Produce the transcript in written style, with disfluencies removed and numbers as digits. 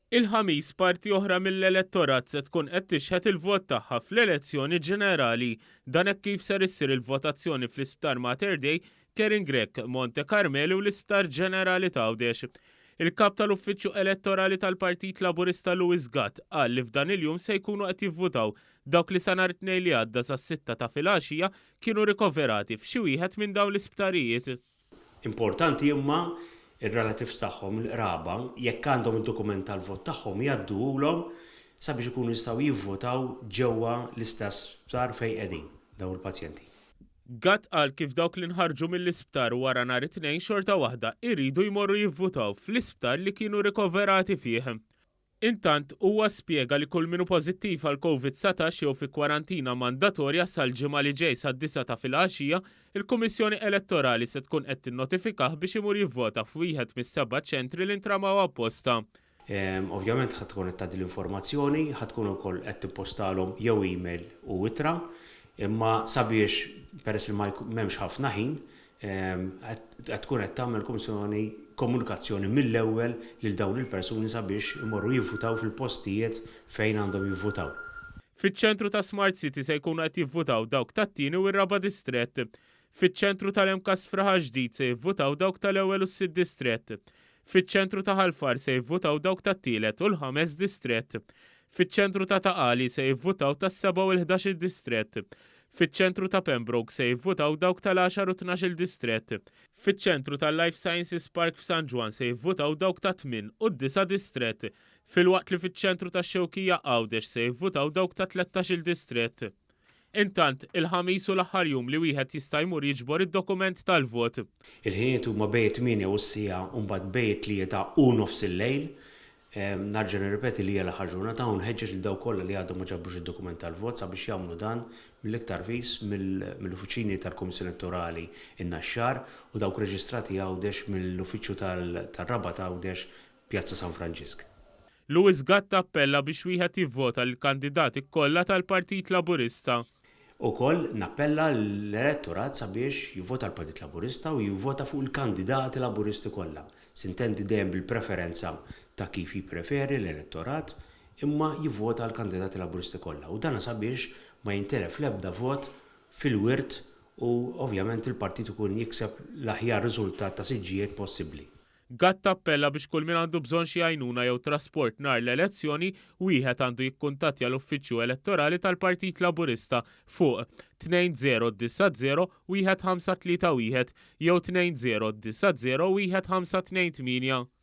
Il-Ħamis parti oħra mill-elettorat se tkun qed tixħet il-vot tagħha fl-elezzjoni ġenerali. Dan hekk kif ser issir il-votazzjoni fl-Isptar Mater Dei, Karen Grech, Monte Karmeli u l-Isptar Ġenerali t'Għawdex. Il-Kap tal-Uffiċċju Elettorali tal-Partit Laburista Louis Gatt qal li f'dan il-jum se jkunu qed jivvutaw dawk li sa nhar it-Tnejn li għadda sas-sitta ta' filgħaxija kienu rikoverati f'xi wieħed minn dawn l-isptarijiet. Importanti imma r-relatives tagħhom, il-qraba, jekk għandhom id-dokument tal-vot tagħhom jgħadduhulhom sabiex ikunu jistgħu jivvotaw ġewwa l-istess sptar fejn qegħdin dawn il-pazjenti. Gatt qal kif dawk li nħarġu mill-isptar wara nhar it-Tnejn xorta waħda jridu jmorru jivvutaw fl-isptar li kienu rikoverati fih. Intant, huwa spjega li kull min hu pożittiv għal Covid 19 jew fi kwarantina mandatorja sal-Ġimgħa li ġej sad-disgħa ta' filgħaxija, il-Kummissjoni Elettorali se tkun qed tinnotifikah biex imur jivvota f'wieħed mis-seba' ċentri li ntramaw apposta. Ovvjament ħa tkun qed tgħaddi l-informazzjoni, ħa tkun ukoll qed tippostalhom jew email u ittra, imma sabiex peress li ma m'hemmx ħafna ħin, qed tkun qed tagħmel il-Kummissjoni komunikazzjoni mill-ewwel lil dawn il-persuni sabiex imorru jivvutaw fil-postijiet fejn għandhom jivvutaw. Fiċ-ċentru ta' Smart City se jkunu qed jivvutaw dawk tat-tieni u r-raba' distrett. Fiċ-ċentru tal-MCAST f'Raħal Ġdid se jivvutaw dawk tal-ewwel u s-sitt distrett. Fiċ-ċentru ta' Ħal Far se jivvutaw dawk tat-tielet u l-ħames distrett. Fiċ-ċentru ta' Ta' Qali se jivvutaw tas-seba' u l-ħdax-il distrett. Fiċ-ċentru ta' Pembroke se jivvutaw dawk tal-għaxar u t-tnax-il distrett. Fiċ-ċentru tal-Life Sciences Park f'San Ġwann se jivvutaw dawk tat-tmien u d-disa' distrett, filwaqt li fiċ-ċentru tax-Xewkija Għawdex se jivvutaw dawk tat-tlettax-il distrett. Intant, il-Ħamis hu l-aħħar jum li wieħed jista' jmur jiġbor id-dokument tal-vot. Il-ħinijiet huma bejn it-tmienja u s-siegħa u mbagħad bejn it-tlieta u nofsillejl. Nerġa' nirrepeti li hija l-aħħar ġurnata u nħeġġeġ lil dawk kollha li għadhom ma ġabrux id-dokument tal-vot sabiex jagħmlu dan mill-iktar fis mill-uffiċini tal-Kummissjoni Elettorali in-Naxxar u dawk reġistrati Għawdex mill-uffiċċju tar-Rabat Għawdex Pjazza San Franġisk. Louis Gatt appella biex wieħed jivvota lill-kandidati kollha tal-Partit Laburista. Ukoll nappella lill-elettorat sabiex jivvota għall-Partit Laburista u jivvota fuq il-kandidati Laburisti kollha. Sintendi dejjem bil-preferenza ta' kif jippreferi l-elettorat, imma jivvota għall-kandidati Laburisti kollha. U dana sabiex ma jintelef l-ebda vot fil-wirt u ovvjament il-partit ikun jikseb l-aħjar riżultat ta' siġġijiet possibbli. Gatt appella biex kull min għandu bżonn xi għajnuna jew trasport nhar l-elezzjoni, wieħed għandu jikkuntattja l-Uffiċċju Elettorali tal-Partit Laburista fuq 2090 1531 jew 2090 1528.